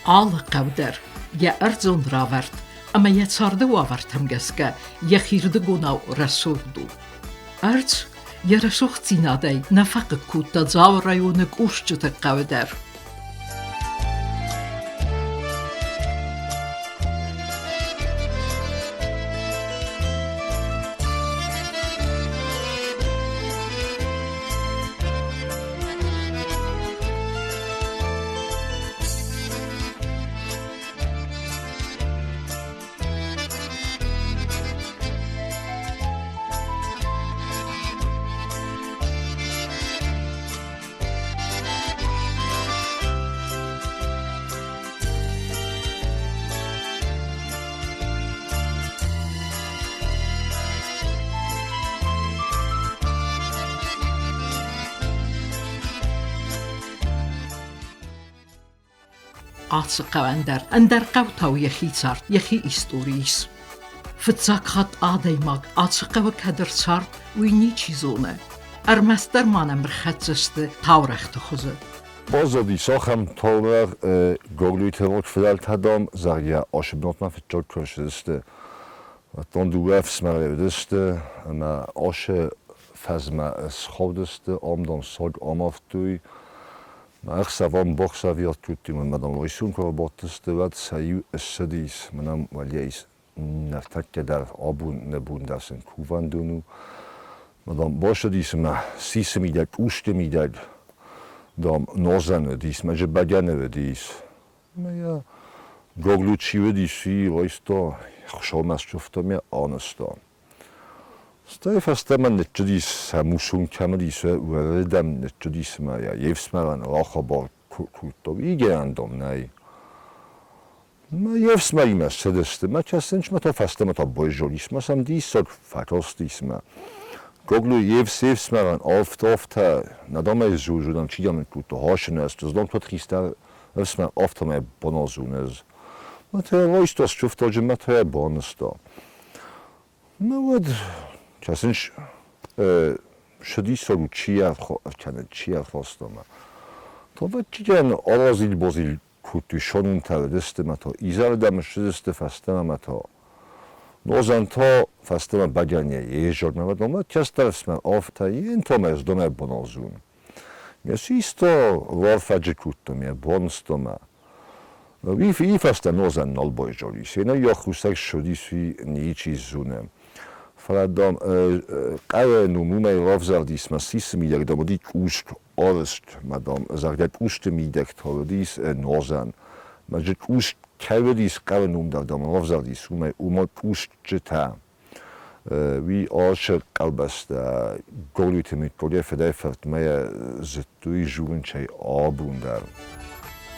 Алы хъӕу дӕр йӕ ӕрдзон равӕрд ӕмӕ йӕ царды уавӕртӕм гӕсгӕ йӕхирдыгонау рӕсугъд у. Ӕрдз йӕ рӕсугъддзинадӕй нӕ фӕхъыг кодта Дзауы районы Къусджыты хъӕуы дӕр. Ацы хъӕуӕн дӕр ӕндӕр хъӕутау йӕхи цард, йӕхи истори ис. Фыццаг хатт адӕймаг ацы хъӕуы кӕд ӕрцард, уый ничи зоны. Ӕрмӕстдӕр ма нӕм ӕрхӕццӕ сты таурӕгъты хуызы. Баззадис ахӕм таурӕгъ Гоглойты рог фыдӕлтӕ, дам, зӕгъгӕ, ацы бынатмӕ фыццаг куы ӕрцыдысты, уӕддон дыууӕ ӕфсымӕры уыдысты ӕмӕ ацы фӕзмӕ схаудысты, ам, дам, саг амардтой. Ӕхсӕвӕн бохсӕвиуат кодтой, мӕнмӕ, дам, рисункӕ рабадтысты, уӕд сӕ иу ссыдис, мӕнӕн уӕлейӕ ис ныртӕккӕ дӕр абон нӕ бон дӕр сын кувӕндон у. Мадам, бацыдис ӕмӕ сисы мидӕг, къусты мидӕг, дам, нозӕн уыдис, мӕ бӕгӕны уыдис. Ӕмӕ йӕ Гоглу чи уыдис, уый райста, Хуыцаумӕ скуывта ӕмӕ анызта. Стӕй фӕстӕмӕ ныццыдис, сӕ мусун кӕм уыдис, уырдӕм ныццыдис ӕмӕ йӕ йе фсымӕрӕн рахабар кодта, уигӕндон нӕй. Мӕ йе фсымӕримӕ ссыдысты, мӕ кӕсынчмӕ та фӕстӕмӕ та байзадис, мӕ сӕм диссаг фӕкастис мӕ. Гоглу йе фсымӕрӕн афтӕ, нӕ дам ӕй зоны, чи дам ныккодта, хасыны ӕз, дам куыд хистӕр ӕфсымӕр афтӕмӕй баназон ӕз. Мӕ та йӕ райста скуывтаджы, мӕ та йӕ банызта. Ну уӕд кӕсынц, цы у, чи кӕны, чи ӕрхаста мӕ. Товӕдджытӕн аразил-базил кодтой сонунтӕ уыдысты мӕ та изӕрдӕм ссыдысты фӕстӕмӕ мӕ та нозӕн та фӕстӕмӕ бӕгӕныйӕ йе зӕрмӕ мӕ кӕстӕр ӕфсымӕр афтӕ йен та мӕ ӕздомӕ баназун. Ме систа лорфӕджы кодтон ме бонстомӕ. И фӕстӕ нозӕн нал байзадис. Ена йӕхусӕг ссыдис, уый ничи зоны. Фӕлӕ, дам, къӕйӕн уымӕй равзӕрдис мӕ сисы мидӕг, дам, уыди къуск арӕзт, мӕ, дам, зӕгъгӕ, къусты мидӕг та уыдис нозӕн. Мӕ джы къуск кӕй уыдис хъӕуы ном дӕр, дам, равзӕрдис уымӕй, уымӕ къусджытӕ. Уый алчи къабӕзтӕ Голиты Миколайы фыдӕй-фыртмӕ зыдтой зурынчӕй абон дӕр.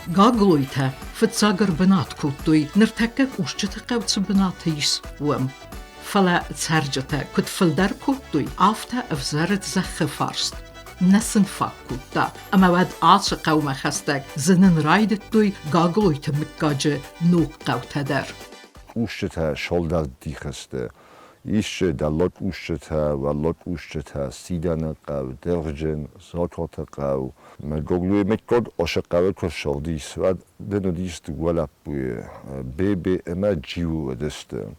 Гаглойтӕ фыццаг ӕрбынат кодтой, ныртӕккӕ Къусджыты хъӕу цы бынаты ис, уым. Фӕлӕ цӕрджытӕ куыд фылдӕр кодтой, афтӕ ӕвзӕрыд зӕххы фарст. Нӕ сын фаг кодта, ӕмӕ уӕд ацы хъӕумӕ хӕстӕг зынын райдыдтой Гаглойты мыггаджы ног хъӕутӕ дӕр. Къусджытӕ сӕлдӕр дих сты. Ис дӕллаг къусджытӕ, уӕллаг къусджытӕ, Сидӕны хъӕу, Дыргъджын, Закъоты хъӕу. Гоглуйы мыггаг Ошы хъӕуы куы ссыгъдис, уӕд дын уыдис дыууӕ лӕппуйы, Бебе ӕмӕ Джиу уыдысты.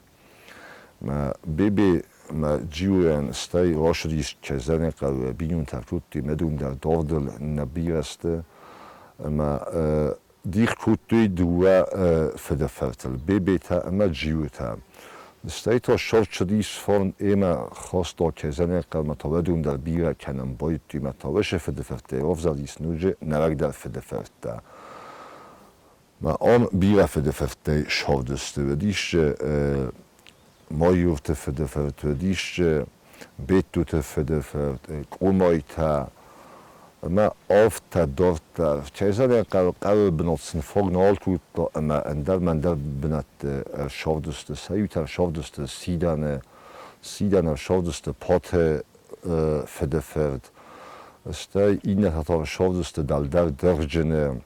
Бебе ӕмӕ Джиуӕн стӕй рацыдис Кезаны хъӕуы бинонтӕ кодтой мӕ дӕр дардыл нӕ бирӕ сты ӕмӕ Дих кодтой дыууӕ фыдыфыртыл, Бебетӕ ӕмӕ Джиутӕ. Стӕй та ссардцыдис фарн ӕмӕ хаста Кезаны хъӕумӕ та уӕдон дӕр бирӕ кӕнын байдыдтой ӕмӕ та уыцы фыдыфырттӕй равзӕрдис ноджы нарӕгдӕр фыдыфырттӕ. Мӕ ам бирӕ фыдыфырттӕй ссардысты, уыдис Майорты фыдыфырт, уыдис Беттуты фыдыфырт, Къомайтӕ ӕмӕ афтӕ дарддӕр. Кӕй зӕгъын хъӕуы, бынат сын фаг нал кодта ӕмӕ ӕндӕр-мӕндӕр бынӕтты ӕрсадысты. Сӕ иутӕ ӕрсадысты Сидӕны, Сидӕны ӕрсадысты Паты фыдыфырт, стӕй иннӕтӕ та ӕрсадысты дӕлдӕр Дыргъджыны.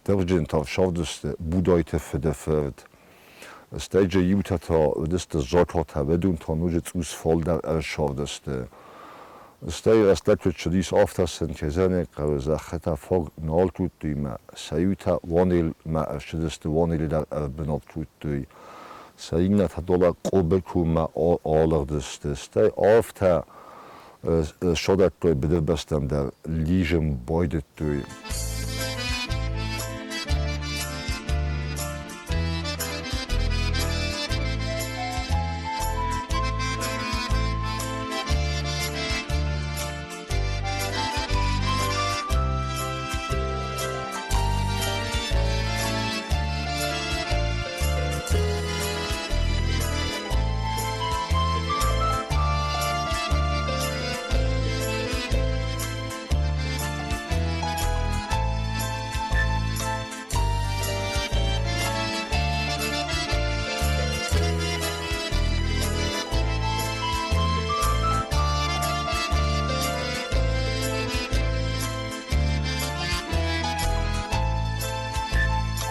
Дыргъджынтӕ ссардысты Будайты фыдыфырт. Стӕй дзы иутӕ та уыдысты Закъотӕ, уыдон та ноджы цъус фалдӕр ӕрсардысты. Стӕй рӕстӕг куыд цыдис, афтӕ сын кӕй хъӕуы зӕххытӕ фаг нал кодтой ӕмӕ сӕ иутӕ Уанелмӕ ӕрцыдысты, Уанелы дӕр ӕрбынат кодтой. Сӕ иннӕтӕ долӕ Къобы коммӕ алыгъдысты. Стӕй афтӕ садӕггай быдырбӕстӕм дӕр лизын байдыдтой.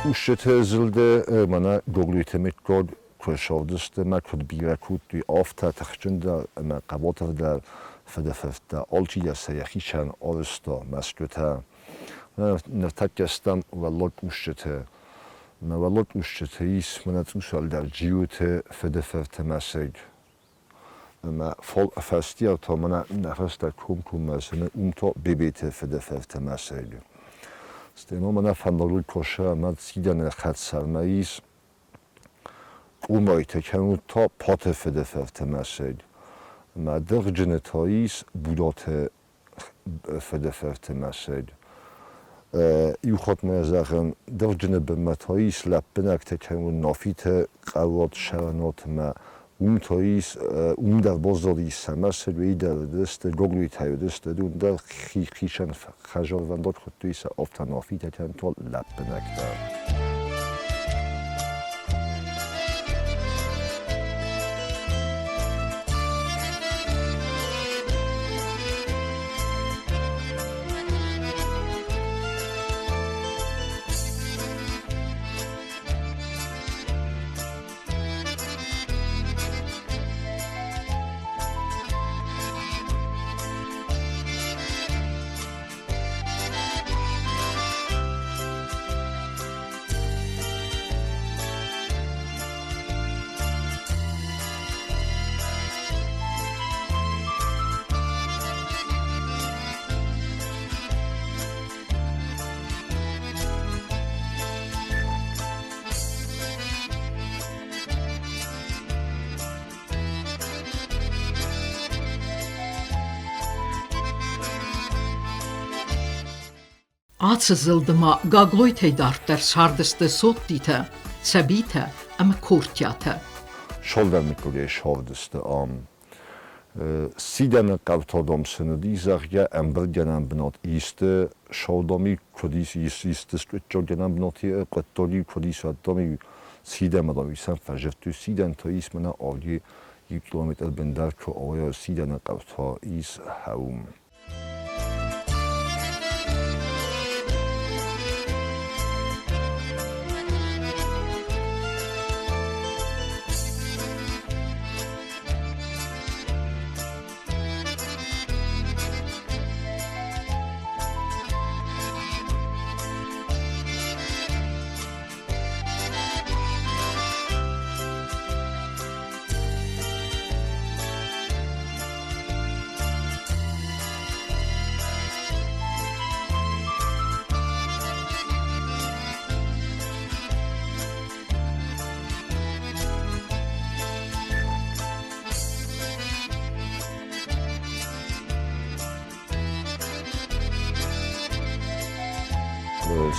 Къусджыты зылды мӕнӕ Гоглойты мыггаг куы сыгъдысты ӕмӕ куыд бирӕ кодтой, афтӕ тыхджындӕр ӕмӕ хъӕбатырдӕр фыдыфырттӕ, алчидӕр сӕ йӕхицӕн арӕзта мӕсгуытӕ. Ныртӕккӕ стӕм уӕллаг къусджыты. Мӕ уӕллаг къусджыты ис мӕнӕ цъус ӕлдар Джиоты фыдыфырты мӕсыг. Ӕмӕ фӕстиау та мӕнӕ нӕ фӕстаг комкоммӕ зыны уым та Бебеты фыдыфырты мӕсыг. Стӕй ма мӕнӕ фӕндагыл косы ӕмӕ Сидӕны хӕдсӕрмӕ ис Къумайтӕ кӕнут та Поты фыдыфырты мӕсыг. Ӕмӕ Дырджыны та ис Будаты фыдыфырты мӕсыг. Иу хатт ма зӕгъын, Дырджыны бынмӕ та ис лӕппынӕгтӕ кӕнут Нафиты хъӕуат сӕрнот ӕмӕ уым та ис, уым дӕр баззадис сӕ мӕсыг, уый дӕр уыдысты, Гоглойтӕ уыдысты, уым дӕр хицӕн хӕзарвӕндаг хуыдтой сӕ афтӕ Нафитӕ кӕнӕ та лӕппынӕгтӕ. Ацы зылды ма Гаглойтӕй дарддӕр цардысты Соттитӕ, Цӕбитӕ ӕмӕ Кортиатӕ. Сӕлдӕрмыккагӕй сӕвдысты ам. Сидӕны хъӕутӕдом сын уыди, зӕгъгӕ, ӕмбырдгӕнӕн бынат исты сӕудоми куыд ис, исты скъуыддзаггӕнӕн бынат хъуыддаги куыд ис, уӕддоми Сидӕмӕ дам исӕн фӕзырдтой. Сидӕн та ис мӕнӕ авги иу километр бындӕр куы ауайа, Сидӕны хъӕутӕ ис хӕум.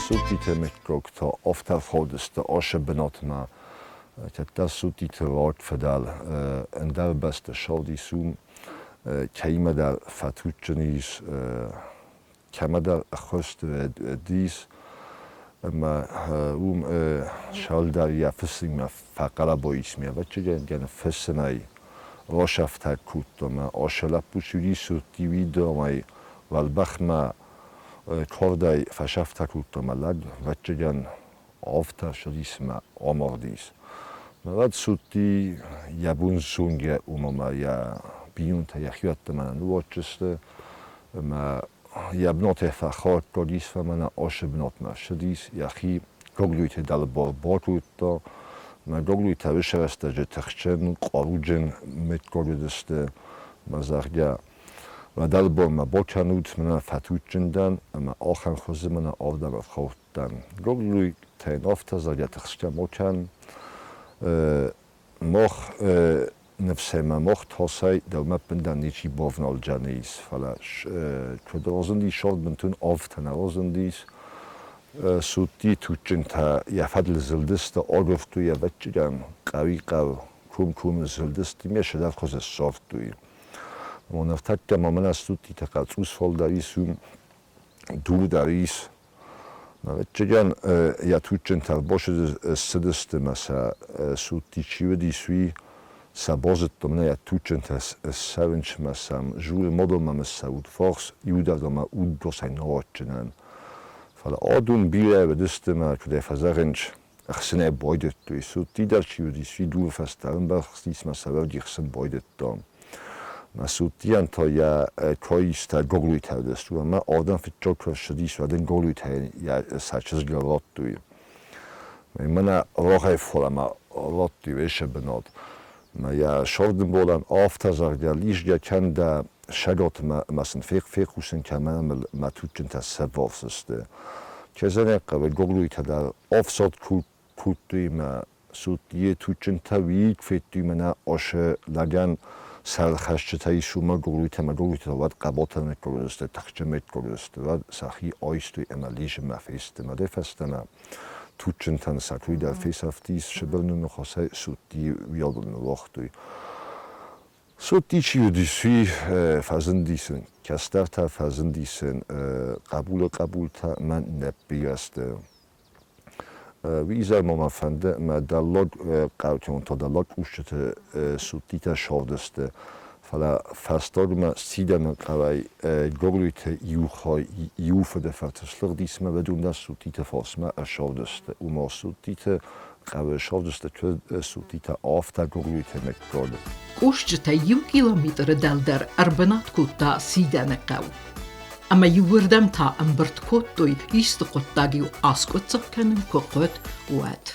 Сутиты мыггӕгтӕ афтӕ фӕуыдысты ацы бынатмӕ. Кӕддӕр Сутиты рагфыдӕл ӕндӕр бӕсты саудис уым, кӕимӕдӕр фӕтуджджын ис, кӕмӕдӕр ӕххуырст уыдис, ӕмӕ уым сӕлдӕр йӕ фысыммӕ фӕхъӕлӕба ис ме ӕвӕццӕгӕн фысымӕй расӕфтӕг кодта ӕмӕ ацы лӕппу цы уыдис, уыдонӕй уӕлбӕхмӕ кардӕй фӕсӕфтӕ кодта мӕ лӕг, ӕвӕццӕгӕн, афтӕ ссыдис ӕмӕ амардис. Уӕд судти йӕ бон зонгӕ уым ӕмӕ йӕ бинонтӕ йӕхиуӕттӕ мӕнӕ ныууадздзысты ӕмӕ йӕ бынатӕй фӕхаудта ис, мӕнӕ асы бынатмӕ ссыдис, йӕхи Гаглойты дӕлбар бакодта. Мӕ Гаглойтӕ уыцы рӕстӕджы тыхджын, хъаруджын мыггаг уыдысты, мӕ зӕгъгӕ, мӕ дӕлбармӕ бакӕнут, мӕнӕ фӕтуджджын дӕн ӕмӕ ахӕм хуызы мӕнӕ ардӕм ӕрхаудтӕн. Гаглойтӕ йын афтӕ, зӕгъгӕ, тыхсгӕ ма кӕн, мах ныфсӕй ма мах тасӕй дӕумӕ ӕппындӕр ничи бавналдзӕнис, фӕлӕ куыд разындис сӕрд бынтон афтӕ нӕ разындис. Судти туджджынтӕ йӕ фӕдыл зылдысты, агуырдтой ӕвӕццӕгӕн, хъӕуи-хъӕу ком-комы зылдысты ме сӕдӕр хуызы ссардтой. Ныртӕккӕ ма мӕнӕ судтитӕ хъӕцъус фалдӕр ис, уым дур дӕр ис. Ӕвӕццӕгӕн йӕ туджджынтӕ ссыдысты мӕ сӕ судти чи уыдис, уый сӕ базыдтон, мӕнӕ йӕ туджджынтӕ ссӕуынц мӕ сӕм журы модонмӕ ныссӕут фарс, иудадзыг мӕ удгосӕй науадджынӕн. Фӕлӕ адон бирӕ уыдысты мӕ, куыдӕй фӕзӕгъынц, ӕхсынӕй байдыдтой. Судти дӕр чи уыдис, уый дуры фӕстӕ ӕрӕмбӕхстис мӕ сӕ ӕхсын байдыдта. Мӕ судтийӕн та йӕ каистӕ Гаглойтӕ уыдысты, ӕмӕ адӕм фыццаг куы ссыдис, уӕд ын Гаглойтӕ сӕ чызгыл радтой. Мӕнӕ рагъӕй фалӕмӕ радтой уыцы бынат. Мӕ йӕ сӕрдыбонӕн афтӕ, зӕгъгӕ, лизгӕ кӕн дӕ сӕгатмӕ ӕмӕ сын фехъусын кӕн, мӕнӕ мыл мӕ туджджынтӕ сӕвварсысты. Кӕй хъӕуы, Гаглойтӕ дӕр ӕфсад кодтой мӕ Судйы туджджынтӕ уик федтой мӕнӕ асы лӕгӕн сӕрхӕсджытӕ исумӕ Гуглуйтӕ ӕмӕ Гуглуйтӕ уӕд хъӕбатыр ныккуырдысты, тыхджын ныккуырдысты, уӕд сӕхи айстой ӕмӕ лизынмӕ фесты. Мӕдӕй фӕстӕмӕ туджджынтӕн сӕ кой дӕр фесӕфтис, Сыбырны ныхасӕй судйы уӕлдон ныууагътой. Судти чи уыдис, уый фӕзындис ын кӕстӕртӕ, фӕзындис ын хъӕбулы хъӕбултӕ ӕмӕ нӕ бирӕ сты. Уый изӕрмӕ мӕ фӕнды ӕмӕ дӕллаг хъӕутӕ дӕллаг къусджыты судтитӕ сӕвдысты, фӕлӕ фӕстагмӕ Сидӕны хъӕуӕй Гоглойты иу хай иу фыды фырт слыгъдис ӕмӕ уыдон дӕр судтиты фарсмӕ ӕрсӕвдысты. Уымӕ судтиты хъӕуы сӕвдысты судтитӕ афтӕ Гоглойты мыггаг. Къусджытӕй иу километры дӕлдӕр ӕрбынат кодта Сидӕны хъӕу. Ӕмӕ иуырдӕм та ӕмбырд кодтой, исты хъуыддаг-иу аскъуыддзаг кӕнын куы хъуыд, уӕд.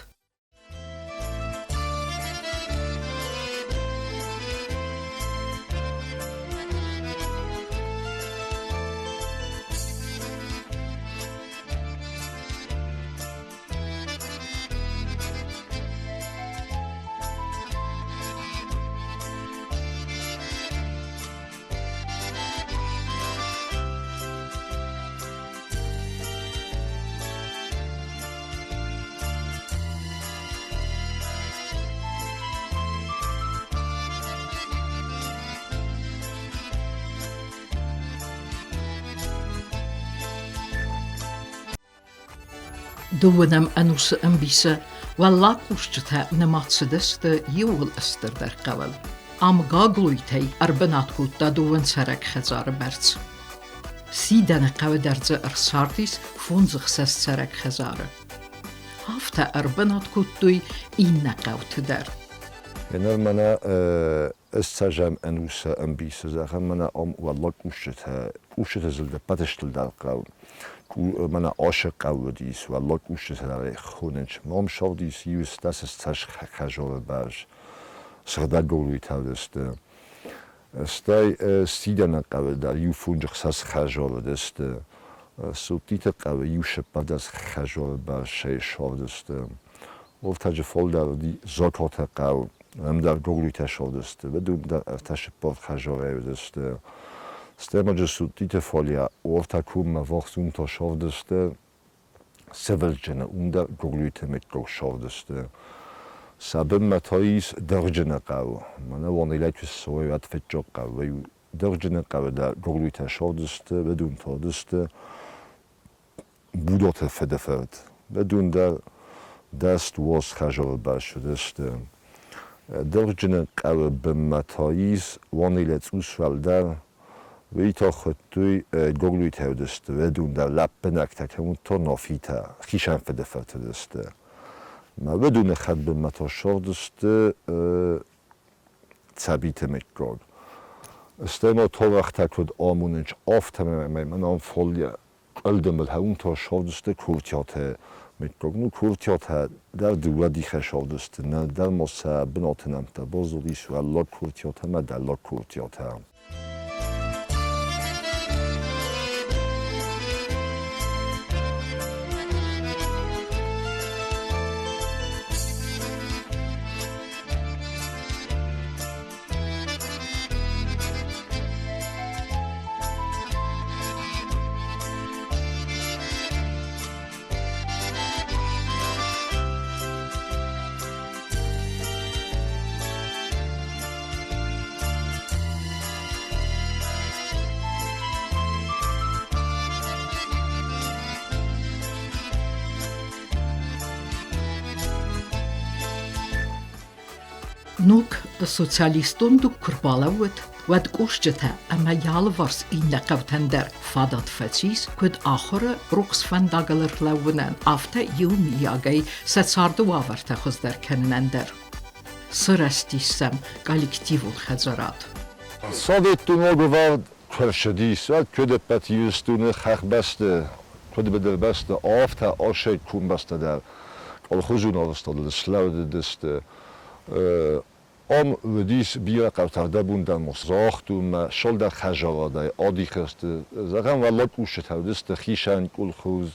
Дыууынӕм ӕнусы ӕмбисы уӕллаг кусджытӕ нымад цыдысты иууыл стырдӕр хъӕуыл. Ам Гаглойтӕй ӕрбынат кодта дыууын цӕрӕг хӕдзары бӕрц. Сидӕны хъӕуы дӕр дзы ӕрцардис фондзыхсӕз цӕрӕг хӕдзары. Афтӕ ӕрбынат кодтой иннӕ хъӕуты дӕр. Ныр мӕнӕ ссӕдзӕм ӕнусы ӕмбисы, зӕгъӕм, мӕнӕ ам уӕллаг къусджытӕ, къусджыты зылды ӕппӕты стылдӕр хъӕу, мӕнӕ Асы хъӕу уыдис, уӕллаг къусджытӕ дӕр ӕй хонынц. Ам сагъдис иу стӕс хӕзоры бӕрз, сыгъдӕг голуйтӕ уыдысты. Стӕй Сидӕны хъӕуы дӕр иу фонджыхсӕз хӕзоры уыдысты. Соттиты хъӕуы иу сыппӕрдӕс хӕзоры бӕрцӕй сагъдысты. Ортаджы фалдӕр уыди Зокоты хъӕу, ам дӕр Гоглитӕ сагъдысты, уыдон дӕр ӕртӕ сыппор хӕзорӕй уыдысты. Стӕй ма Соттиты фалейӕ Ортӕ коммӕ ввахс уым та сагъдысты Сывӕрджыны, уым дӕр Гоглиты мыггаг сагъдысты. Сӕ бынмӕ та ис Дӕрджыны хъӕу. Мӕнӕ уонилӕй куы ссӕуай, уӕд фыццаг хъӕу. Дӕрджыны хъӕуы дӕр Гоглитӕ сагъдысты, уыдон та уыдысты Будоты фыдыфырт. Уыдон дӕр даст уоз хӕзоры бацыдысты. Дырджыны хъӕуы бынмӕ та ис Уанилӕ цъус уӕлдӕр. Уый та хуыдтой Гоглуйтӕ уыдысты, уыдон дӕр лӕппынӕгтӕ кӕм Нафитӕ, хицӕн фыдыфырт уыдысты. Мӕ уыдоны хӕдбынмӕ та ссардысты Цӕбиты мыггаг. Стӕй ма таурӕгътӕ куыд амонынц, афтӕмӕй мӕнӕн фале къуылдымыл хӕуынтӕ ссардысты куртиатӕ мыггаг. Ну, куртиатӕ дӕр дыууӕ дихӕй ссардысты, нӕдӕр ма сӕ бынаты нӕмттӕ баззадис уӕллаг куртиатӕ ӕмӕ дӕллаг куртиатӕ. Ног социалистон дуг куы рбалӕууыд, уӕд къусджытӕ ӕмӕ йӕ алыварс иннӕ хъӕутӕн дӕр фадат фӕцис, куыд ахуыры рухс фӕндагыл ӕрлӕууынӕн, афтӕ иумиагӕй сӕ царды уавӕртӕ хуыздӕр кӕнынӕн дӕр. Сырӕзтис сӕм коллективон хӕдзарад. Советты ногӕвӕрд куы рцыдис, уӕд куыд ӕппӕт Ирыстоны хӕхбӕсты, куыд быдырбӕсты, афтӕ асӕй комбӕстӕ дӕр колхозон арӕзтадыл слӕууыдысты. Ам уыдис бирӕ хъӕутӕ дӕбундӕмос загътон мӕ сылдӕр хӕдзарадӕй адих сты. Зӕгъӕм, уӕллаг къусджытӕ уыдысты хицӕн колхоз,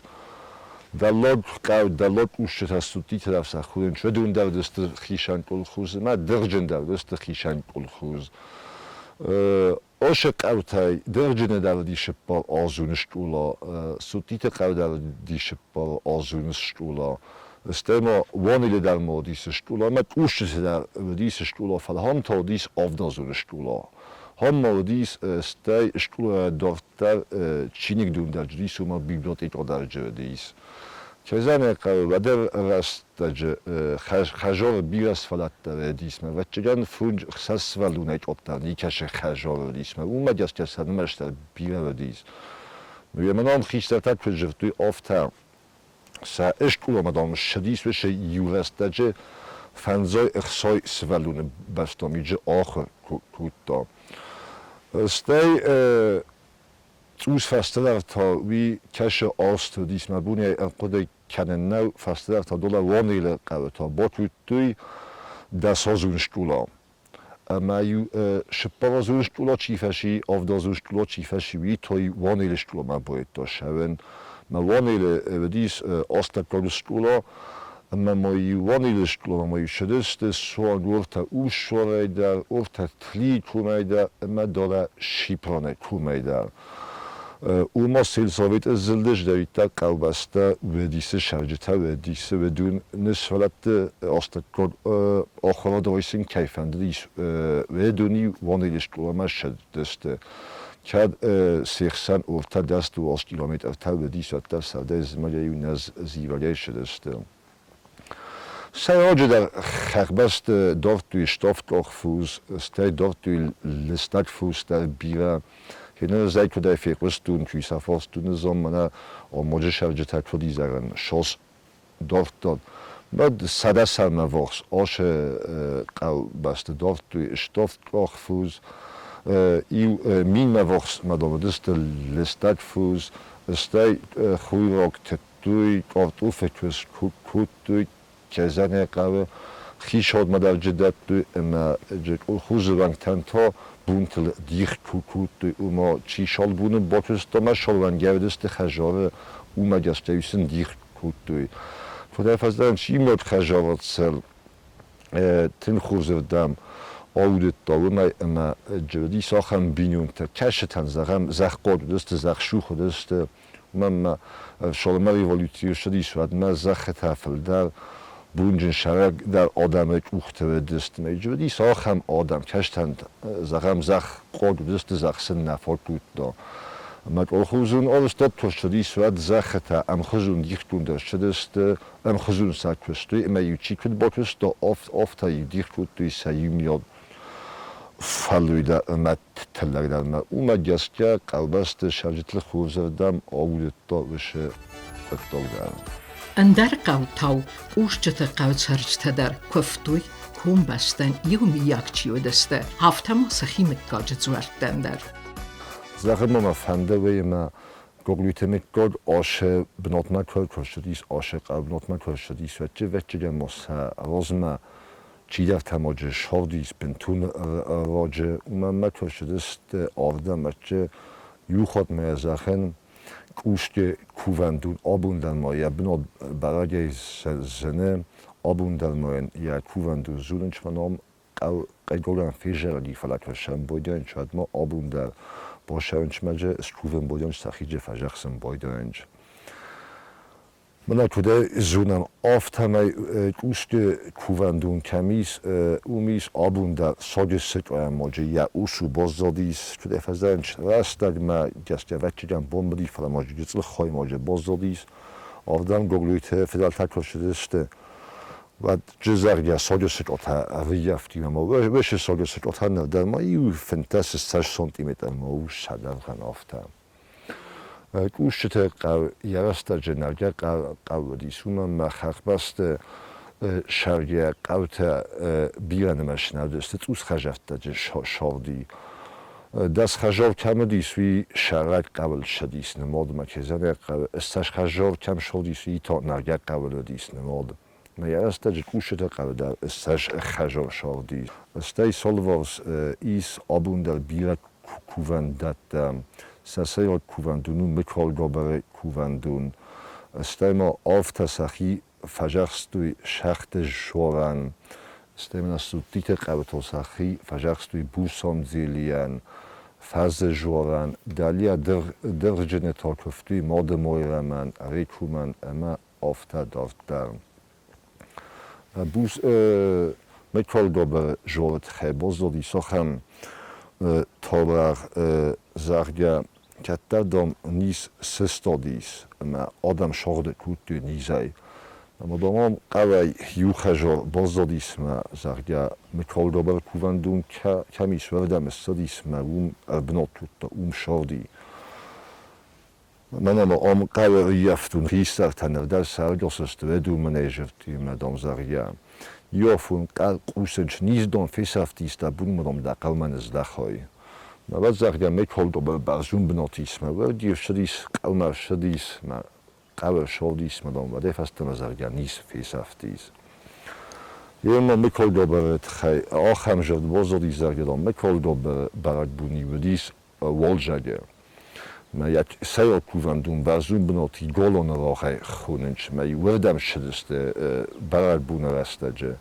дӕллаг хъӕу, дӕллаг къусджытӕ Суттиты дӕр сӕ хонынц, уыдон дӕр уыдысты хицӕн колхоз ӕмӕ дырджын дӕр уыдысты хицӕн колхоз. Осы хъӕутӕй Дырджыны дӕр уыдис цыппар азуны скъола, Суттиты хъӕу дӕр уыдис цыппар азуны скъола. Стӕй ма Уанелы дӕр ма уыдис скъола ӕмӕ Къусджыты дӕр уыдис скъола, фӕлӕ ам та уыдис авдазоны скъола. Ам ма уыдис стӕй скъолайӕ дарддӕр чиныгдон дӕр уыдис, уымӕ библиотекӕ дӕр уыдис. Кӕй зӕгъын ӕй хъӕуы, уӕды рӕстӕджы хӕзоры бирӕ сфӕлӕдтӕ уыдис, ӕвӕццӕгӕн, фондз ӕхсӕз сывӕллонӕй къаддӕр никӕцы хӕзоры уыдис, уымӕ гӕсгӕ сӕ нымӕц дӕр бирӕ уыдис. Йемӕ нӕм хистӕртӕ куыд дзырдтой, афтӕ сӕ скъоламӕ, дам, ссыдис уыцы иу рӕстӕджы фӕндзай ӕхсай сывӕллоны бӕстӕм иджы ахуыр кодта. Стӕй Цъус фӕстӕдӕр та уый кӕсы азты уыдис мӕ бонӕй ӕрхъуыды кӕнын нӕу, фӕстӕдӕр та долӕ Уанелы хъӕуы та бакодтой дӕсазон скъола. Ӕмӕ-иу цыппаразон скъола чи фӕци, авдазон скъола чи фӕци, уый та-иу Уанелы скъоламӕ байдыдта цӕуын. Мӕ Уанелы уыдис астӕуккаг скъола, ӕмӕ ма-иу Уанелы скъоламӕ ма-иу цыдысты суанг уӕртӕ Урссуарӕй дӕр, уӕртӕ Тлийы комӕй дӕр ӕмӕ дӕлӕ Шипраны комӕй дӕр. Уымӕ сельсоветы зылды здӕриддӕр хъӕубӕстӕ уыдисы цӕрджытӕ уыдисы уыдоны сывӕллӕтты астӕуккаг ахуырад райсын кӕй фӕндыдис, уыдон-иу Уанелы скъоламӕ ссыдысты. Кӕд се хсӕн ӕртӕ дӕс-дыууӕ километртӕ уыдис, уӕддӕр сӕрдӕй зымӕгӕй-иу нӕ зивӕгӕй ссыдысты. Сӕйраджыдӕр хӕхбӕсты дардтой ставдкъах фос, стӕй дардтой лыстӕг фос дӕр бирӕ. Хеныр ӕз куыдӕй фехъуыстон, куы сӕ фарстон заммана омоджы сӕрджытӕ куыд изӕрӕн сос дардтон. Мад 100 сӕрмӕ ввахс ацы хъӕубӕсты дардтой ставдкъах фос, иу минмӕ ввахс ма уыдысты лыстӕг фос, стӕй хойраг тыдтой, картофы куыст кодтой, кӕй хъӕуы, хицаудмӕ дӕр дӕттой ӕмӕ колхозы уӕнгтӕн та бунтыл дих кодтой, ома чи шалбоны бакуыста ӕмӕ шалвӕнгӕ уыдысты хӕдзары, уымӕ гӕсгӕ сын дих кодтой. Фӕлӕ фӕздӕн чи ног хӕдзарад цӕр тынг хорзырдӕм аудыдта, уымӕй ӕмӕ уыдис ахӕм бинонтӕ, кӕсытӕн, зӕгъӕм, зӕххъуаг уыдысты, зӕхсух уыдысты, Уымӕн ӕмӕ Соломӕ революцийы ссыдис, уӕдмӕ зӕххытӕ фылдӕр бонджын сӕрӕгдӕр адӕмы къухты уыдысты. Уыдис ахӕм адӕм, кӕстӕн, зӕгъӕм, зӕхх хъуаг уыдысты, зӕхх сын нӕ фаг кодта. Ӕмӕ колхозон арӕзтад куы ссыдис, уӕд зӕххытӕ ӕмхуызон дихгонд ӕрцыдысты, ӕмхуызон сӕ куыстой ӕмӕ-иу чи куыд бакуыста, афтӕ-иу дих кодтой сӕ иумиаг фӕллойдӕр ӕмӕ тыллӕгдӕрмӕ. Уымӕ гӕсгӕ хъӕубӕсты цӕрджыты хорзӕрдӕм аудыдта уыцы хъуыддаг дӕр. Ӕндӕр хъӕутау Къусджыты хъӕуы цӕрджытӕ дӕр куывтой. Комбӕстӕн иумийаг чи уыдысты, афтӕ ма сӕхи мыггаджы дзуӕрттӕн дӕр. Зӕгъын ма мӕ фӕнды, уый ӕмӕ Гоглиты мыггаг ацы бынатмӕ куы ӕрцыдис, ацы хъӕуы бынатмӕ куы ӕрцыдис, уӕд ӕвӕццӕгӕн ма сӕ размӕ чидӕртӕ ма дзы ссардис бынтон раджы. Уымӕн ма куы ӕрцыдысты ардӕм, ӕдде иу хатт ма йӕ зӕгъын, Къусты кувӕндон абон дӕр ма йӕ бынат бӕрӕгӕй зыны, абон дӕр ма йын йӕ кувӕндон зонынц мӕ ном Къӕйгорӕн фезӕрди, фӕлӕ кӕсӕн бойдӕнч, уӕдмӕ абон дӕр босӕнчмӕджы скувӕн бойдӕнч сӕхиджы фӕзӕхсын бойдӕнч. Мӕнӕ куыдӕй зонӕм, афтӕмӕй Къусты кувӕндон кӕм ис, уым ис абон дӕр саджы сыкъамоджы йӕ ус у баззадис, куыдӕй фӕзӕнч, рӕстӕгмӕ гӕсгӕ ӕвӕццӕгӕн бомбыди, фӕлӕ ма гыццыл хоймаджы баззадис. Ардӕм Гоглойты фыдӕлтӕ куы рцыдысты, уӕд зӕгъгӕ, саджы сыкъатӕ ӕрыййӕфти ӕмӕ уыцы саджы сыкъатӕ ныр дӕр ма иу 15 сантиметрмӕ у сӕдӕргъӕн афтӕ. Къусджыты хъӕу йӕ рӕстӕджы нӕргӕ хъӕу уыдис, уымӕн ӕмӕ хӕхбӕсты сӕргӕ хъӕутӕ бирӕнымӕц нӕ уыдысты, цъус хӕдзӕрттӕджы сыгъди. Дӕс хӕдзар кӕм уыдис, уый сӕрак хъӕуыл ссыдис нымадмӕ, кӕй хъӕуы, ссӕдз хӕдзар кӕм сыгъдис, уый та нӕргӕ хъӕуыл уыдис нымад. Мӕ йӕ рӕстӕджы къусджыты хъӕуы дӕр ссӕдз хӕдзар сыгъди. Стӕй Солварс ис абон дӕр бирӕ кувӕндӕттӕ. Сӕ сӕйраг кувӕндон у Мыкалгабыры кувӕндон. Стӕй ма афтӕ сӕхи фӕзӕхстой шахты згъорӕн. Стӕй ма Суттиты хъӕутыл сӕхи фӕзӕхстой Бусандзелийӕн, Фӕзы згъорӕн, дӕлиа дыргъджыны та куывтой Мады Майрӕмӕн, Рекумӕн ӕмӕ афтӕ дарддӕр. Мыкалгабыры згъоры тыххӕй баззадис ахӕм таурӕгъ, зӕгъгӕ, кӕддӕр, дам, низ сыстадис ӕмӕ адӕм сагъды кодтой низӕй. Ӕмӕ, дам, ам хъӕуӕй иу хӕдзар баззадис мӕ, зӕгъгӕ, Мыкалгабыры кувӕндон кӕм ис, уырдӕм ссыдис мӕ уым ӕрбынат кодта, уым сагъди. Мӕнӕ ма ам хъӕуы ӕрыййӕфтон хистӕртӕ ныр дӕр сӕргӕсысты уӕдумӕнӕй дам, зӕгъгӕ. Иофон къусынч низдон фесӕфтис дӕ бунмӕ, дам, дӕ хъӕумӕ ныздӕхай. Мӕ зӕгъгӕ, ме колдобӕл бӕрзун бунат ис, мӕ уӕд ссыдис, хъӕумӕ ссыдис, мӕ хъӕуы ссордис, мӕ дам, уӕдӕй фӕстӕмӕ, зӕгъгӕ, низ фесӕфтис. Емӕ Миколгоберы тыххӕй ахӕм зӕрд баззадис, зӕгъгӕ, дам, Миколгоберы бӕрӕгбони уыдис уалдзӕджы. Мӕ йӕ сӕйраг кувӕндон бӕрзонд бынаты Голоны рагъӕй хонынц, мӕ уырдӕм ссыдысты бӕрӕгбоны рӕстӕджы.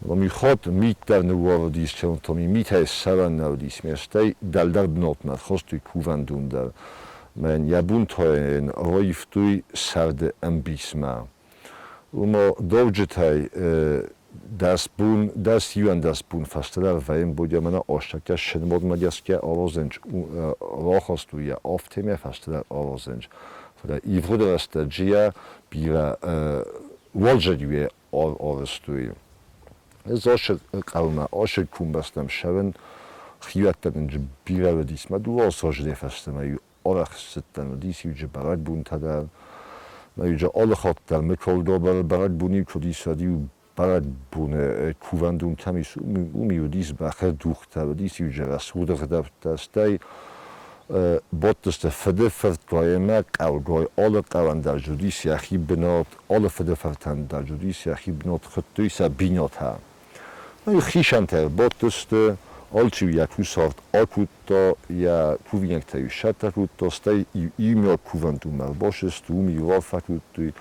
Ми хатт мит дӕр ныууарыдис, кӕнӕ ми митӕй ссӕуӕн нӕ уыдис, ме стӕй дӕлдӕр бынатмӕ рхызтой кувӕндон дӕр. Мӕ йӕ бунтӕ йын раивтой сӕрды ӕмбисмӕ. Уымӕ давджытӕй 10 бон, 11 бон фӕстӕдӕр вӕййын бодиамӕ астӕккӕ сынмодмӕ гӕсгӕ аразынц, рахастой йӕ афтӕмӕй фӕстӕдӕр аразынц. Фӕлӕ ивгъуыд рӕстӕджы йӕ бирӕ уалдзӕджы арӕзтой. Ӕз ацы хъӕумӕ, ацы комбӕстӕм цӕрын, хиуӕттӕ дын бирӕ уыдис. Мӕ дыууӕ азӕй фӕстӕмӕ-иу арӕх ссыдтӕн, уыдис-иу бӕрӕгбонтӕ дӕр. Мӕ-иу алы хатт дӕр Мыкалгабыры бӕрӕгбон-иу куы уыдис, уӕд-иу бӕрӕгбоны кувӕндон кӕм ис, уым-иу уыдис бӕхы дугътӕ, уыдис-иу рӕсугъд ӕгъдӕуттӕ, стӕй бадтысты фыды фыртгай ӕмӕ хъӕугай, алы хъӕуӕн дӕр уыдис йӕхи бынат, алы фыды фыртӕн дӕр уыдис йӕхи бынат, хуыдтой сӕ бинотӕ. Хицӕнтӕ бадтысты, алчи йӕ кусарт акодта, йӕ кувинӕгтӕ-иу сӕттӕ кодта, стӕй иумиаг кувӕндонмӕ ӕрбацыдысты, уым-иу арфӕ кодтой.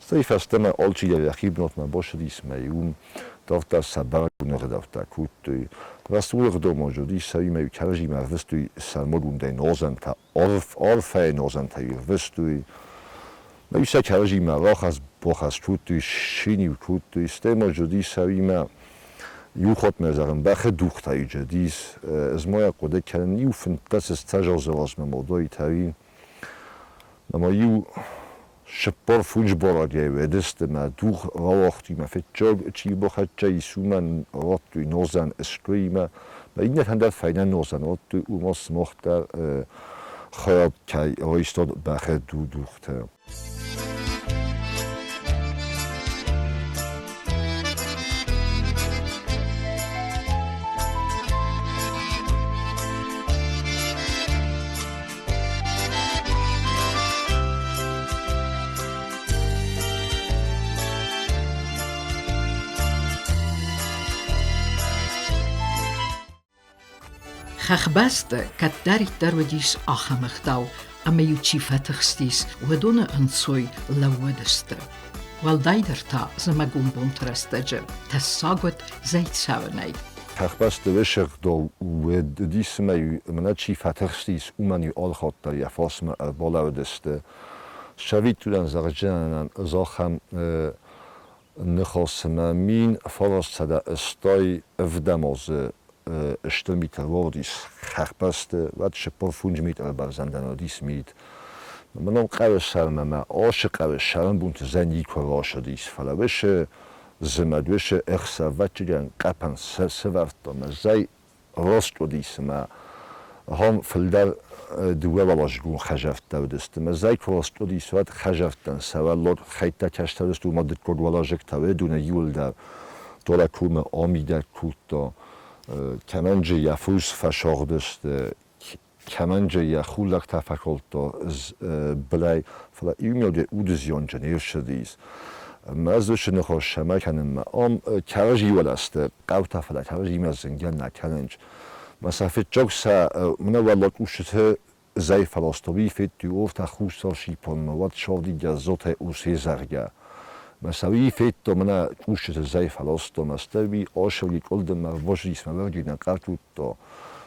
Стӕй фӕстӕмӕ алчидӕр йӕхи бынатмӕ бацыдис ӕмӕ уым дарддӕр сӕ бӕрӕгбоны ӕгъдӕуттӕ кодтой. Рӕсугъд ӕгъдау уыдис, сӕ-иумӕ-иу кӕрӕдзимӕ ӕрвыстой сӕрмагондӕй нуазӕнтӕ, арфӕйы нуазӕнтӕ-иу ӕрвыстой. Ма-иу сӕ кӕрӕдзимӕ рахӕц-бахӕц кодтой, синиу кодтой, стӕй ма уыдис сӕ-уимӕ иу хатт мӕ зӕгъын, бӕхы дугътӕ-иу уыдис. Ӕз ма йӕ хъуыды кӕнын, иу 15 азы размӕ ма уыдаид ӕмӕ иу 45 барӕгӕй уыдысты мӕ дугъ рауагътой мӕ фыццаг чи бахӕццӕ ис, уымӕн радтой нозӕн искуыимӕ. Мӕ иннӕтӕн дӕр фӕйнӕ нозӕн радтой, уымӕ сымах дӕр хайад кӕй райстат бӕхы дугъты. Хӕхбӕсты кӕддӕриддӕр уыдис ахӕм ӕгъдау, ӕмӕ-иу чи фӕтыхстис, уыдоны ӕнцой лӕууыдысты. Уӕлдайдӕр та зымӕгон бонты рӕстӕджы тӕссаг уыд зӕйцӕуынӕй. Хӕхбӕсты рӕсугъддӕр уыдис ӕмӕ-иу мӕнӕ чи фӕтыхстис, уымӕн-иу алхатт дӕр йӕ фарсмӕ ӕрбалӕууыдысты. Цӕвиттонӕн зӕгъдзынӕн, зӕгъӕм, ныхас ӕмӕ 1987 азы стыр мит ӕруардис хӕхбӕсты, уӕд 45 метры бӕрзӕндӕн уыдис мит. Мӕнӕн хъӕуы сӕрмӕ мӕ ацы хъӕуы сӕрӕнбонты зӕй никуы рацыдис, фӕлӕ уыцы зымӕг, уыцы ӕхсӕвӕччыгӕн хъӕпӕн сӕвӕрдта мӕ зӕй раст уыдис ӕмӕ ахӕм фылдӕр дыууӕуӕладзыгон хӕдзӕрттӕ уыдысты. Мӕ зӕй куы раст уыдис, уӕд хӕдзӕрттӕн сӕ уӕллаг хӕйттӕ кӕстӕр уыдысты, уымӕ дыккаг уӕладзыгтӕ уыдоны иуылдӕр долӕ комы амидӕг кодта. Кӕмӕнджы йӕ фос фӕсагъдысты, кӕмӕнджы йӕ хуллӕгтӕ фӕкодта былӕй, фӕлӕ иумиагӕй удызионджын не ссыдис. Мӕ ӕз уыцы ныхас цӕмӕй кӕнынмӕ ам кӕрӕдзи уӕлӕсты хъӕутӕ, фӕлӕ кӕрӕдзимӕ зынгӕ нӕ кӕнынц. Мӕ сӕ фыццаг сӕ мӕнӕ уӕллаг устыты зӕй фӕласта, уый федтой ортӕ хуссар сипонмӕ, уӕд савдигӕ зотӕй усе зӕгъгӕ. Мӕ сӕ уый федтон, мӕнӕ устыты зӕй фӕласта, мӕ стӕй уый асӕуги къуылдыммӕ ӕрбазыдис, мӕ уӕрджытӕ къӕртт кодта.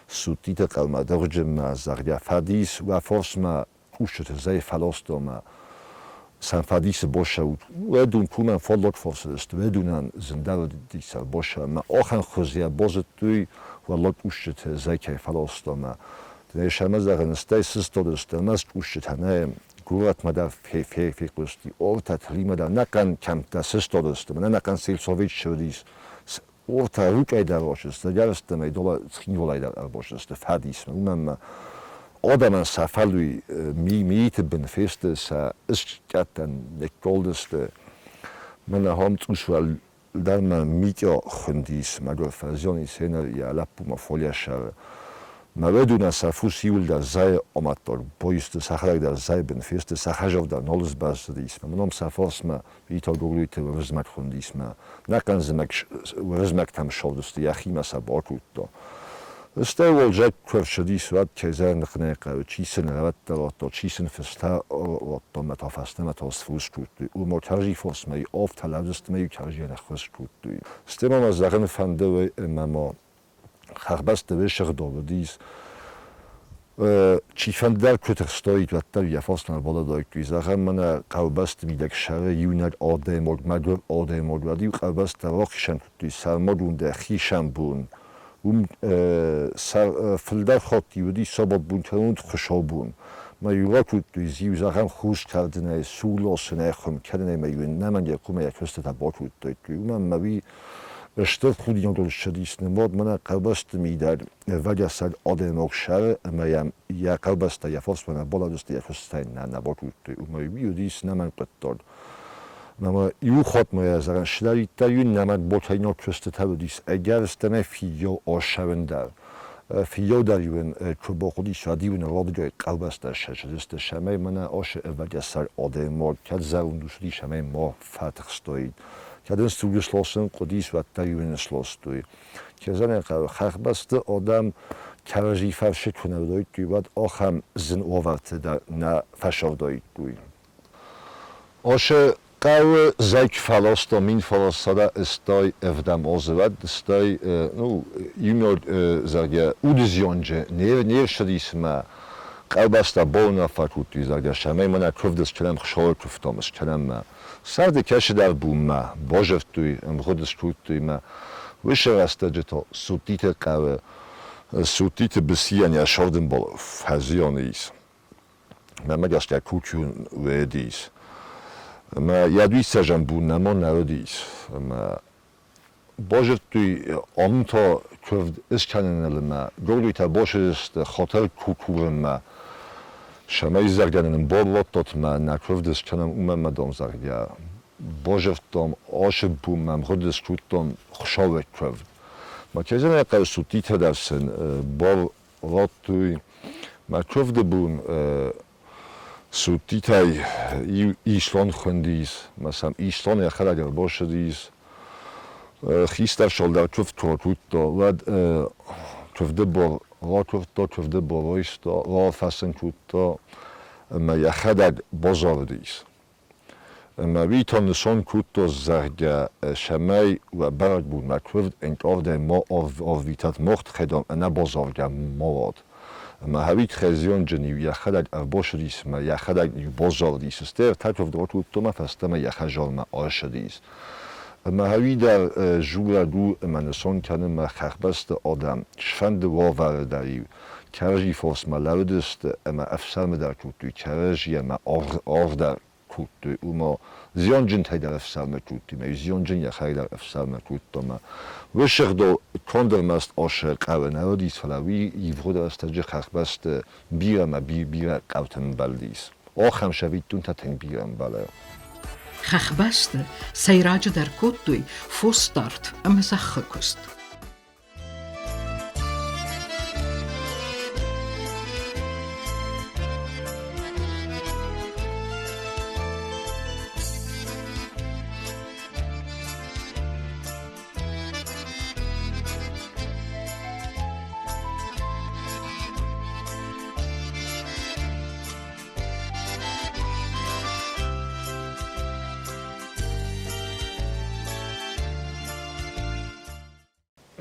Судтитӕ хъӕумӕ дӕргъджынмӕ, зӕгъгӕ, фӕдис уӕ фарсмӕ кусджыты зӕй фӕластомӕ сӕм фӕдисы босӕут. Уӕдун кумӕн фаллаг фарсыдысты, уӕдунӕн зындӕр уыдисӕр босӕ ӕмӕ ахӕм хуызийӕ базыдтой уӕллаг кусджыты зӕй кӕй фӕластомӕ. Сӕмӕ зӕгъын, стӕй сыстадысты ӕмӕ кусджытӕ нӕ горӕтмӕ дӕр фехъуысти, ортӕ Тримӕ дӕр ӕнӕхъӕн кӕмттӕ сыстадысты, мӕнӕ ӕнӕхъӕн сельсовет ссыдис. Ортӕ Рукъӕй дӕр рацыдысты, ӕгӕрыстӕмӕй долӕ Цхинвалӕй дӕр ӕрбацыдысты фӕдисмӕ, уымӕн ӕмӕ адӕмӕн сӕ фӕллой миты бын фесты, сӕ ыскъӕттӕн ныккалдысты. Мӕнӕ ахӕм цъус уӕлдӕр мӕ Митя хуындис, мӕгуыр фӕзиан ис еныр йӕ лӕппумӕ фолиасӕры. Мӕ уӕдонӕ сӕ фус иуылдӕр зӕйы амӕттаг баисты, сӕхӕдӕг дӕр зӕйы бын фесты, сӕ хӕзӕв дӕр нал сбӕззыдис. Мӕ ном сӕ фарсмӕ Вито Гоглойты Уырызмӕг хуындис мӕ нӕхъӕн зымӕг Уырызмӕгтӕм ссӕудысты, йӕхимӕ сӕ бакодта. Стӕй уалдзӕг куы ӕрцыдис, уӕд кӕй зӕгъын нӕ хъӕуы, чи сын рӕвӕдтӕ радта, чи сын фыстӕ радта мӕ та фӕстӕмӕ та сфос кодтой. Ома кӕрӕдзи фосмӕ афтӕ лӕудзысты мӕ иу кӕрӕдзийӕн ӕххуыс кодтой. Стӕй ма мӕ зӕгъын фӕнды уый, ӕмӕ ма хӕхбӕсты рӕсугъд уыдис. Чифӕнды куы тыхстаид, уӕддӕр йӕ фарсмӕ ӕрбалӕуыдаиккой. Зӕгъӕм, мӕнӕ хъӕубӕсты мидӕг сӕры иунӕг адӕймаг, мӕгуыр адӕймаг, уӕд-иу хъӕубӕстӕ рахицӕн кодтой сӕрмагондӕй хицӕн бон. Уым фылдӕр хатт-иу уыди сабатбон кӕнӕ хуыцаубон. Мӕ-иу ракодтой зиу, зӕгъӕм, хус кӕрдынӕй, суг ласынӕй, хуым кӕнынӕй мӕ-иу ын ӕнӕмӕнгӕй хъуамӕ йӕ куыстытӕ бакодтаиккой. Уымӕн ӕмӕ уый Стыр худинагыл ссыдис нымад мӕнӕ хъӕубӕсты мидӕг ӕвӕгӕсӕг адӕймаг сӕры ӕмӕ йӕм йӕ хъӕубӕстӕ йӕ фарсмӕ нӕ балӕудзысты, йӕ фыстӕй нӕ нӕ бакодтой. Уымӕй уый уыдис нӕмӕнг хъуыддаг. Ӕмӕ иу хатт ма йӕ зӕгъын, сидӕриддӕр иу нӕмӕнг ботайнаг куыстытӕ уыдис, ӕгӕрыстӕмӕй фиййау ассӕуын дӕр. Фиййау дӕр-иу ын куы бахъуыдис, уӕд-иу ын радыгай хъӕубӕстӕ ссыдысты, цӕмӕй мӕнӕ ацы ӕвӕгӕсӕг адӕймаг кӕд зӕронд ус уыдис, ӕмӕ ма фӕтыхстаид. Кӕд ын суг сласын хъуыдис, уӕддӕр-иу ын сластой. Кӕзӕнӕн хъӕуы хӕхбӕсты адӕм кӕрӕдзи фӕрсы куы нӕ уыдаиккой, уӕд ахӕм зын уавӕрты дӕр нӕ фӕсӕрдаиккой. Ацы хъӕуы зӕй куы фӕласта 1987 азы, уӕд стӕй ну, иумиаг, зӕгъгӕ, удызионджы не рцыдис ӕмӕ хъӕубӕстӕ бауынаффӕ кодтой, зӕгъгӕ, цӕмӕй мӕнӕ куывд скӕнӕм, Хуыцауы куывтам скӕнӕм мӕ. Сӕрды кӕцыдӕр бонмӕ базырдтой, ӕмгъуыд скодтой мӕ уыцы рӕстӕджы та Суттиты хъӕуы Суттиты Бысийӕн йӕ сӕрдынбол фӕзиан ис. Мӕнмӕ гӕсгӕ кутюн уыдис. Ӕмӕ йӕ дуиссӕзӕн бон нӕма нӕ уыдис. Ӕмӕ базыдтой амынтӕ куывд скӕныныл ӕмӕ Гоглойтӕ бацыдысты хатыр курынмӕ, цӕмӕй зӕгъгӕ нын бар радтат ӕмӕ нӕ куывд скӕнӕм, уымӕн ӕмӕ, дам, зӕгъгӕ, базыдтам ацы бонмӕ ӕмгъуыд скодтам Хуыцауы куывд. Мӕ кӕй зӕгъын ӕй хъӕуы, Суттитӕ дӕр сын бар радтой. Мӕ куывды бон Суттитӕй иу Ислон хуындис, мӕ сӕм Ислон йӕхӕдӕг ӕрбацыдис. Хистӕр сӕлдар куывд куы ракодта, уӕд куывды бон Ракуывдта, куывды барайста, раарфӕ сын кодта ӕмӕ йӕхӕдӕг базарыдис. Ӕмӕ уый та нысан кодта, зӕгъгӕ, цӕмӕй уӕ бӕрӕгбонмӕ куывд ӕнкъардӕй ма арвитат, мах тыххӕй, дам, ӕнӕбазаргӕ ма уат. Ӕмӕ хӕрид хӕрзионджын-иу йӕхӕдӕг ӕрбацыдис ӕмӕ йӕхӕдӕг-иу базарыдис, стӕй ӕртӕ куывд ракодта ӕмӕ фӕстӕмӕ йӕ хӕдзармӕ ӕрцыдис. Ӕмӕ уый дӕр дзурӕг у ӕмӕ нысан кӕны мӕ хӕхбӕсты адӕм цыфӕнды уавӕры дӕр-иу кӕрӕдзи фосмӕ лӕууыдысты ӕмӕ ӕфсӕрмы дӕр кодтой кӕрӕдзи ӕмӕ аргъ дӕр кодтой. Уымӕ зианджынтӕй дӕр ӕфсӕрмы кодтой, ӕмӕ зианджын йӕхӕдӕг дӕр ӕфсӕрмы кодта. Ӕмӕ уыцы ӕгъдау конд ӕрмӕст асы хъӕуы нӕ уыдис, фӕлӕ уый ивгъуыд рӕстӕджы хӕхбӕсты бирӕ ӕмӕ бирӕ хъӕуты ӕмбӕлдис. Ахӕм цӕвиттонтӕ тынг бирӕ ӕмбӕлы. Хӕхбӕсты сӕйраджыдӕр кодтой фосдард ӕмӕ зӕххы куыст.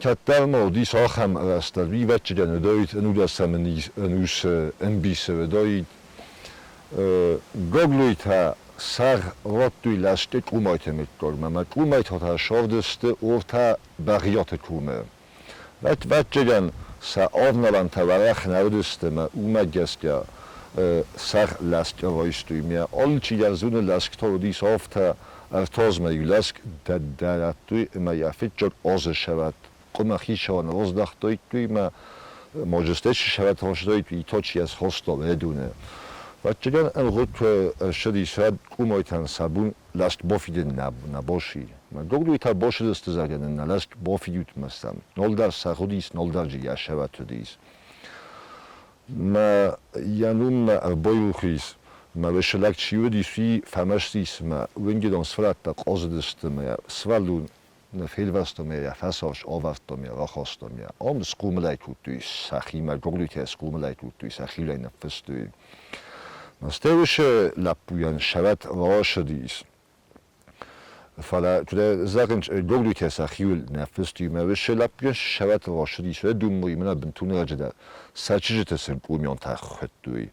Кӕддӕр ма уыдис ахӕм рӕстӕг, ивӕццӕгӕн уыдаид ӕнудӕсӕм ӕнусы ӕмбисы уыдаид. Гаглойтӕ сӕгъ радтой ласгӕ Къумайты мыггагмӕ ӕмӕ Къумайтӕ та сӕвдысты ортӕ Бӕгъиаты комы. Ӕвӕццӕгӕн сӕ авналӕнтӕ уӕрӕх нӕ уыдысты ӕмӕ уымӕ гӕсгӕ сӕгъ ласгӕ райстой. Мӕ алчидӕр зоны, ласг та уыдис афтӕ, ӕртазмӕ иу ласг дӕр радтой ӕмӕ йӕ фыццаг азы сӕвӕт къуымы хицауӕн раздӕхтаиккой ӕмӕ ма стӕй сӕвӕт растаиккой, и та чи схаста уӕдоны. Ӕвӕццӕгӕн, ӕмгъуыд куы ӕрцыдис, уӕд къуымайтӕн сӕ бон ласг бафидын нӕ баци. Гаглой та бацыдысты, зӕгъгӕ, нын нӕ ласг бафидут ӕмӕ сӕм налдӕр сӕгъ уыдис, налдӕр йӕ сӕвӕт уыдис. Мӕ йӕ номмӕ ӕрбайрох ис, мӕ лӕг чи уыдис, уый фӕмӕстис мӕ уынгӕдон сфӕлӕттӕ хъазыдысты мӕ сывӕллон нӕ фелвӕста мӕ йӕ фӕсарс авӕрдта мӕ рахаста мӕ. Ам схъомылӕй кодтой сӕхимӕ, Гаглойтӕ схъомылӕй кодтой, сӕхилӕй ныффыстой. Стӕй уыцы лӕппуйӕн сӕвӕт рацыдис. Фӕлӕ куыд зӕгъынц, Гаглойтӕ сӕхиуыл нӕ фыстой ӕмӕ уыцы лӕппуйӕн сӕвӕт рацыдис, уӕд уым мӕнӕ бынтон ӕрӕджы дӕр сӕ чызджыты сын къомионтӕ хуыдтой.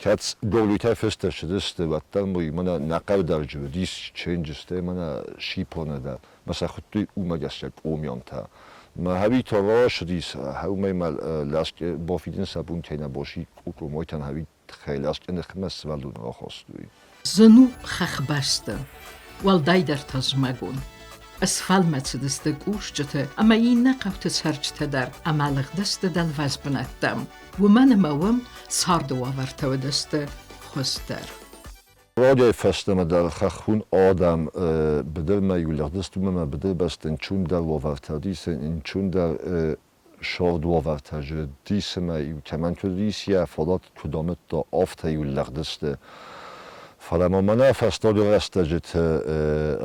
Кӕд Гаглойтӕ фыст ӕрцыдысты, уӕддӕр мӕнӕ нӕ хъӕударджы уыдис чынджы, стӕй мӕнӕ Сипоны дӕр ма сӕ хуыдтой уымӕ гӕсгӕ къомионтӕ. Мӕ хӕуи рацыдис, хӕумӕй мӕ ласгӕ бафидын сӕ бон кӕй нӕ баци, къомойтӕн хӕуи тыххӕй ласгӕ ныхмӕ сывӕллон рахастой. Зын у хӕхбӕсты, уӕлдайдӕр та зымӕгон. Ысфӕлмӕцыдысты къусджыты ӕмӕ иннӕ хъӕуты цӕрджытӕ дӕр ӕмӕ лыгъдысты дӕлвӕз бынӕттӕм, уымӕн ӕмӕ уым царды уавӕртӕ уыдысты хуыздӕр. Рагӕй фӕстӕмӕ дӕр хӕххон адӕм быдырмӕ иу лыгъдысты, уымӕн ӕмӕ быдырбӕсты ӕнцондӕр уавӕртӕ уыдис, ӕнцондӕр сӕрд уавӕртӕ зыдис ӕмӕ-иу кӕмӕн куыд уыдис йӕ фадат куыд амыдта, афтӕ-иу лыгъдысты. Фӕлӕ ма мӕнӕ фӕстаг рӕстӕджыты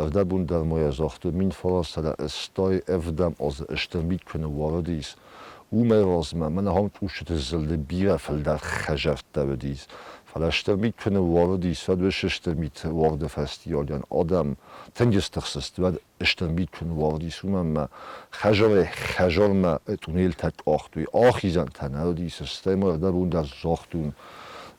ӕрдӕбон дӕр ма йӕ загътой, 1987 азы стыр мит куы ныууарыдис, уымӕй размӕ мӕнӕ ахӕм къусджыты зылды бирӕ фылдӕр хӕдзӕрттӕ уыдис. Фӕлӕ стыр мит куы ныууарыдис, уӕд уыцы стыр миты уарды фӕстиуӕгӕн адӕм тынг стыхстысты, уӕд стыр мит куы ныууарыдис, уымӕн ӕмӕ хӕдзарӕй-хӕдзармӕ тъунелтӕ къахтой, ахизӕнтӕ нӕ уыдис, стӕй ма ӕрдӕбон дӕр загътон,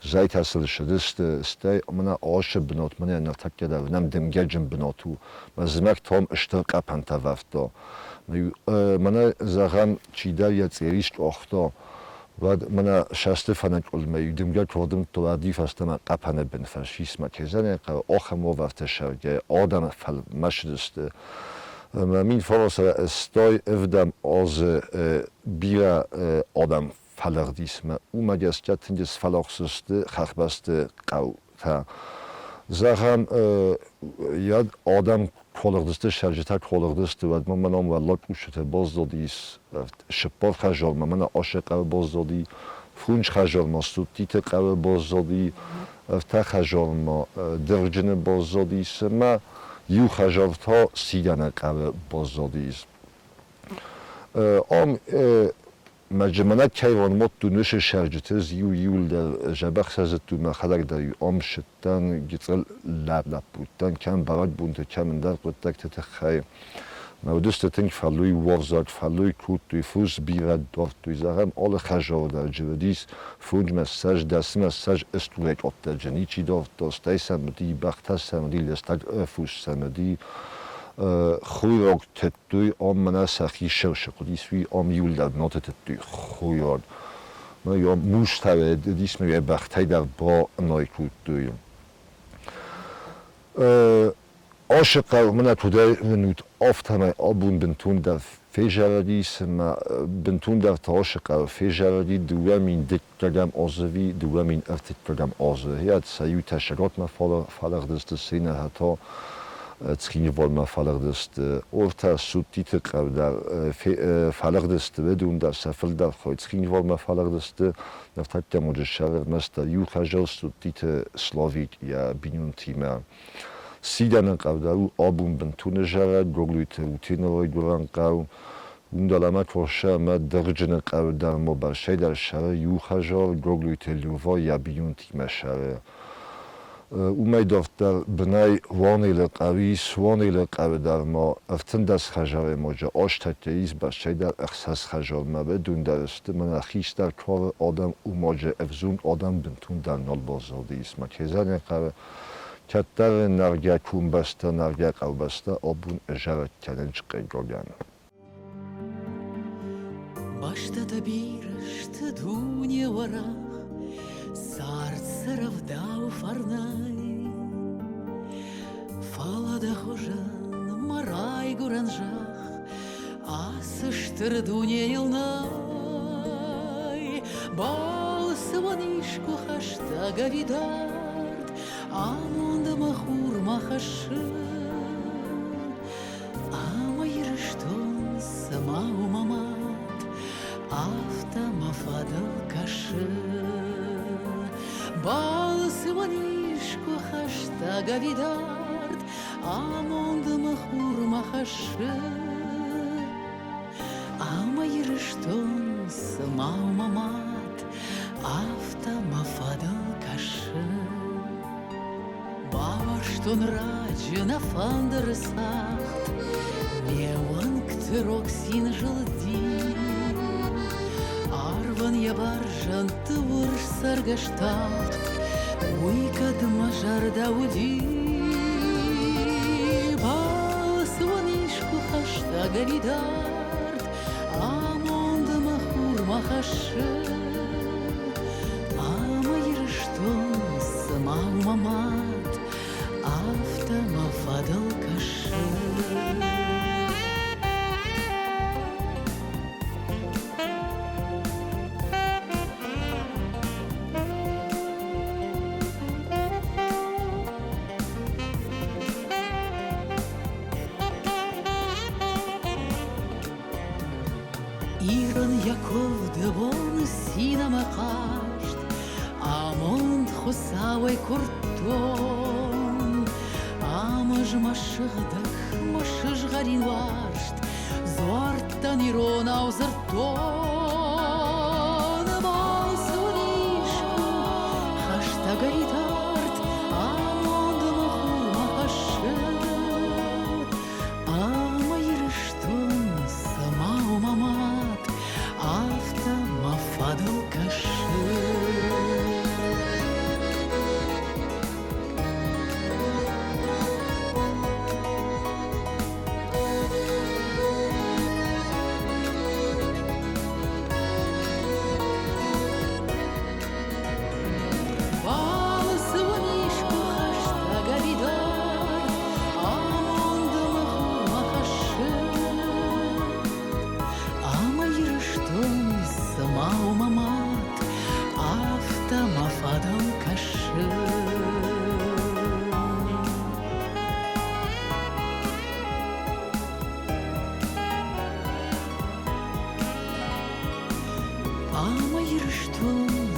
зӕйтӕ сыл ссыдысты, стӕй мӕнӕ ацы бынат мӕнӕ ныртӕккӕ дӕр нӕм дымгӕджын бынат у, мӕ зымӕг там стыр хъӕпӕнтӕ вӕрдта. Мӕнӕ, зӕгъӕм, чидӕр йӕ цъери скъахта, уӕд мӕнӕ састы фӕныкъуылмӕ иу дымгӕ куы ӕрдымдта, уӕд-иу фӕстӕмӕ хъӕпӕны бын фӕсисмӕ кӕй хъӕуы, ахӕм уавӕртӕ сӕргӕ адӕм фӕлмӕцыдысты. Ӕмӕ 1987 азы бирӕ адӕм фӕлыгъдис ӕмӕ уымӕ гӕсгӕ тынг сфӕлахс сты хӕхбӕсты хъӕутӕ. Зӕгъӕм, йӕ адӕм куы лыгъдысты, сӕрджытӕ куы лыгъдысты, уӕд ма мӕнӕн уӕллаг къусджыты баззадис цыппар хӕдзармӕ, мӕнӕ ацы хъӕуы баззади, фондз хӕдзармӕ Суттиты хъӕуы баззади, ӕртӕ хӕдзармӕ Дырджыны баззадис ӕмӕ иу хӕдзар та Сидӕны хъӕуы баззадис. Ам Мӕ кӕй модту нышы сӕрджыты иу иуылдӕр дзӕбӕх сӕ зыдтон, мӕхӕдӕг дӕр-иу ам ссыдтӕн, гыццыл лӕппутӕн кӕм бӕрӕгбонты, кӕм ӕндӕр хъуыддӕгты тыххӕй. Мӕ уыдысты тынг фӕллой уарзаг, фӕллой кодтой, фос бирӕ дардтой. Зӕгъӕм, алы хӕдзары дӕр уыдис фондзмӕ ссӕдз, дӕсмӕ ссӕдз стурӕй къоддӕджы ничи дардта, стӕй сӕм уыди бӕхтӕ, сӕм уыди лыстӕг фос, сӕм уыди хойраг тыдтой, ам мӕнӕ сӕхи сӕрсы хъуыдис, уый ам иуылдӕр бынаты тыдтой хойраг. Мустӕ уыдис ма йӕ бӕхтӕй дӕр банай кодтой. Ацы хъӕу мӕнӕ куыдӕй уынут, афтӕмӕй абон бынтондӕр фезӕрыдис ӕмӕ бынтондӕр та ацы хъӕу фезӕрыди 2012 азы ӕви 2003 азы. Йӕ сӕ иутӕ Сӕгатмӕ фӕлыгъдысты, се иннӕтӕ та Цхинвалмӕ фӕлыгъдысты. Ортӕ Суттиты хъӕу дӕр фӕлыгъдысты, уыдон дӕр сӕ фылдӕр хай Цхинвалмӕ фӕлыгъдысты. Ныртӕккӕ ма ӕрмӕстдӕр иу хӕзыл Суттиты Славик йӕ бинонтимӕ. Сидӕны хъӕу дӕр у абон бынтон ӕзӕрӕг, Гоглойты Рутены райгуырӕн хъӕу. Уым дӕлӕмӕ кусы ӕмӕ Дырджыны хъӕу дӕр ма бӕрцӕй дӕр сӕры иу хӕдзар Гоглойты Лёва йӕ бинонтимӕ сӕры. Уымӕй дарддӕр бынӕй Уанелы хъӕу ис. Уанелы хъӕуы дӕр ма 13 хӕдзары ноджы азтӕккӕ ис, бӕрцӕй дӕр ӕхсӕз хӕдзармӕ. Уыдон дӕр сты мӕнӕ хистӕр кары адӕм, уымӕджы ӕвзонг адӕм бынтондӕр нал баззадис. Макезаны хъӕуы кӕддӕр нӕргӕ комбӕстӕ, нӕргӕ хъӕубӕстӕ абон ӕзӕрӕг кӕнынц хъыгагӕн. Бӕстӕтӕ бирӕ сты дуне уӕрӕх, цард сӕ рӕвдауы фӕрнӕй. Фӕлӕ дӕ хуызӕн мӕ райгуырӕн зӕхх ацы стыр дунейыл нӕй. Балцы уӕн искуы хӕстӕг ӕви дард, амонд ӕмӕ хур ма хӕссы. Ӕмӕ Ирыстон цыма у мӕ мад, афтӕ мӕ фӕдыл кӕсы. Балцы уӕн искуы хӕстӕг ӕви дард, амонд мӕ хурмӕ хӕссы. Ӕмӕ Ирыстон цыма у мӕ мад, афтӕ мӕ фӕдыл кӕсы. Бауарзтон раджы нӕ фӕндыры цагъд, Ме уӕнгты рог цин зылди. Арвӕн йӕ бӕрзӕндты урс цӕргӕс тахт, Уый кӕд мӕ зӕрдӕ уыди. Балцы уын искуы хӕстӕг ӕви дард, Амонд мӕ хурмӕ хӕссы. Ӕмӕ Ирыстон цыма у мӕ мад, афтӕ мӕ фӕдыл кӕсы. Ирӕн йӕ куывды бон цин ӕмӕ хъазт, Амонд Хуыцауӕй куырдтон. Ам ӕз мӕ сыгъдӕг, мӕ сызгъӕрин уарзт Дзуӕрттӕн иронау дзырдтон. Балц уыдис хӕстӕгӕй тард, Амонд мӕ хурмӕ хӕссы. Ӕмӕ Ирыстон цыма у мӕ мад, афтӕ мӕ фӕдыл кӕсы. Балцы уын искуы хӕстӕг ӕви дард, Амонд ӕмӕ хурмӕ хӕссы. Ӕмӕ Ирыстон цыма у мӕ мад, афтӕ мӕ фӕдыл кӕсы. Ӕмӕ Ирыстон